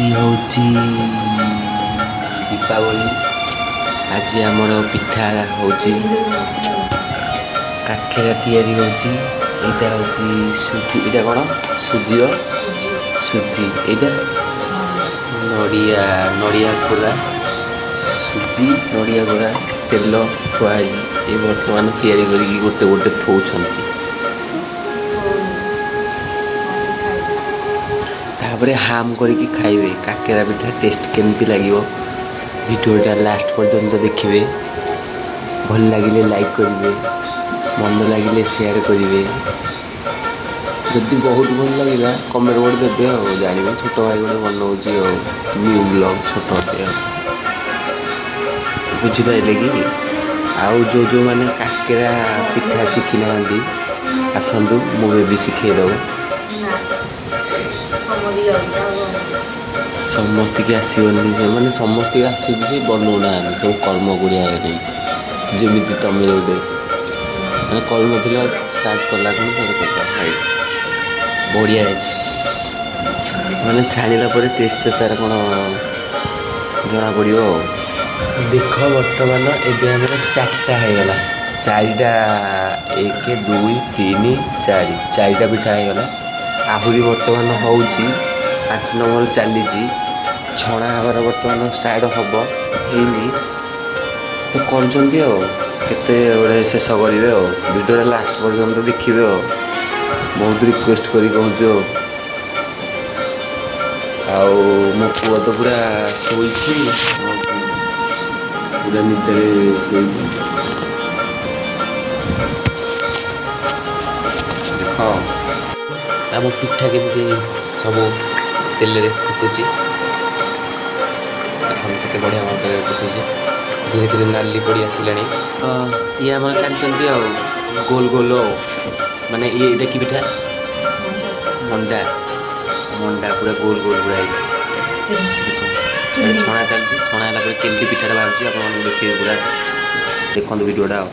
ଆଜି ହେଉଛି ଦୀପାବଳି। ଆଜି ଆମର ପିଠା ହେଉଛି, କାକେରା ତିଆରି ହେଉଛି। ଏଇଟା ହେଉଛି ସୁଜି। ଏଇଟା କ'ଣ? ସୁଜିର ସୁଜି। ଏଇଟା ନଡ଼ିଆ, ନଡ଼ିଆ କୋରା। ସୁଜି, ନଡ଼ିଆ କୋରା, ତେଲ ଥୁଆ ହେଇଛି। ଏ ବର୍ତ୍ତମାନ ତିଆରି କରିକି ଗୋଟେ ଗୋଟେ ଥୋଉଛନ୍ତି। ତାପରେ ହାମ୍ କରିକି ଖାଇବେ। କାକେରା ପିଠା ଟେଷ୍ଟ କେମିତି ଲାଗିବ, ଭିଡ଼ିଓଟା ଲାଷ୍ଟ ପର୍ଯ୍ୟନ୍ତ ଦେଖିବେ। ଭଲ ଲାଗିଲେ ଲାଇକ୍ କରିବେ, ମନ୍ଦ ଲାଗିଲେ ସେୟାର କରିବେ। ଯଦି ବହୁତ ଭଲ ଲାଗିଲା, କମେଣ୍ଟ ଗୋଟେ ଦେବେ। ଆଉ ଜାଣିବେ ଛୋଟ ଭାଇ ଗୋଟେ ବନଉଛି ଆଉ ନ୍ୟୁ ବ୍ଲଗ୍ ଛୋଟଟେ ଆଉ, ବୁଝିପାରିଲେ କି? ଆଉ ଯେଉଁ ଯେଉଁମାନେ କାକେରା ପିଠା ଶିଖିନାହାନ୍ତି, ଆସନ୍ତୁ, ମୋ ବେବି ଶିଖେଇଦେବ। ସମସ୍ତିକି ଆସିବନି, ମାନେ ସମସ୍ତିକି ଆସୁଛି, ସେ ବନଉନାହାନ୍ତି। ସବୁ କର୍ମ କୁଢ଼ିଆ ହେଇଗଲେଣି। ଯେମିତି ତମେ ଗୋଟେ ମାନେ କରୁନଥିଲ, ଷ୍ଟାର୍ଟ କଲା ଖୁଣୁ ତାପରେ କଲା। ଭାଇ, ବଢ଼ିଆ ହେଇଛି। ମାନେ ଛାଣିଲା ପରେ ଟେଷ୍ଟ ତାର କ'ଣ ଜଣାପଡ଼ିବ। ଆଉ ଦେଖ, ବର୍ତ୍ତମାନ ଏବେ ଆମର ଚାରିଟା ହେଇଗଲା। ଚାରିଟା, ଏକ, ଦୁଇ, ତିନି, ଚାରି, ଚାରିଟା ପିଠା ହେଇଗଲା। ଆହୁରି ବର୍ତ୍ତମାନ ହେଉଛି, 5 ନମ୍ବର ଚାଲିଛି। ଛଣା ହେବାର ବର୍ତ୍ତମାନ ଷ୍ଟାର୍ଟ ହେବ, ହେଇନି ତ କରୁଛନ୍ତି। ଆଉ କେତେ ବେଳେ ଶେଷ କରିବେ? ଆଉ ଭିଡ଼ିଓଟା ଲାଷ୍ଟ ପର୍ଯ୍ୟନ୍ତ ଦେଖିବେ। ଆଉ ବହୁତ ରିକ୍ୱେଷ୍ଟ କରି କହୁଛୁ। ଆଉ ଆଉ ମୋ ପୁଅ ତ ପୁରା ଶୋଇଛି, ମୋ ପୁଅ ପୁରା ନିଦରେ ଶୋଇଛି। ଦେଖ, ଆମ ପିଠା କେମିତି ସବୁ ତେଲରେ ଫୁଟୁଛି। ଦେଖନ୍ତୁ, କେତେ ବଢ଼ିଆ ଭାବରେ ଫୁଟୁଛି। ଧୀରେ ଧୀରେ ନାଲି ପଡ଼ି ଆସିଲାଣି। ତ ଇଏ ଆମର ଚାଲିଛନ୍ତି ଆଉ ଗୋଲ ଗୋଲ। ଆଉ ମାନେ ଇଏ ଏଇଟା କି ପିଠା? ମଣ୍ଡା। ମଣ୍ଡା ପୁରା ଗୋଲ ଗୋଲ ପୁରା ହେଇଛି। ଦେଖ, ଏଇଟା ଛଣା ଚାଲିଛି। ଛଣା ହେଲା ପରେ କେମିତି ପିଠାଟା ବାହାରୁଛି, ଆପଣମାନଙ୍କୁ ଦେଖେଇବି। ପୁରା ଦେଖନ୍ତୁ ଭିଡ଼ିଓଟା। ଆଉ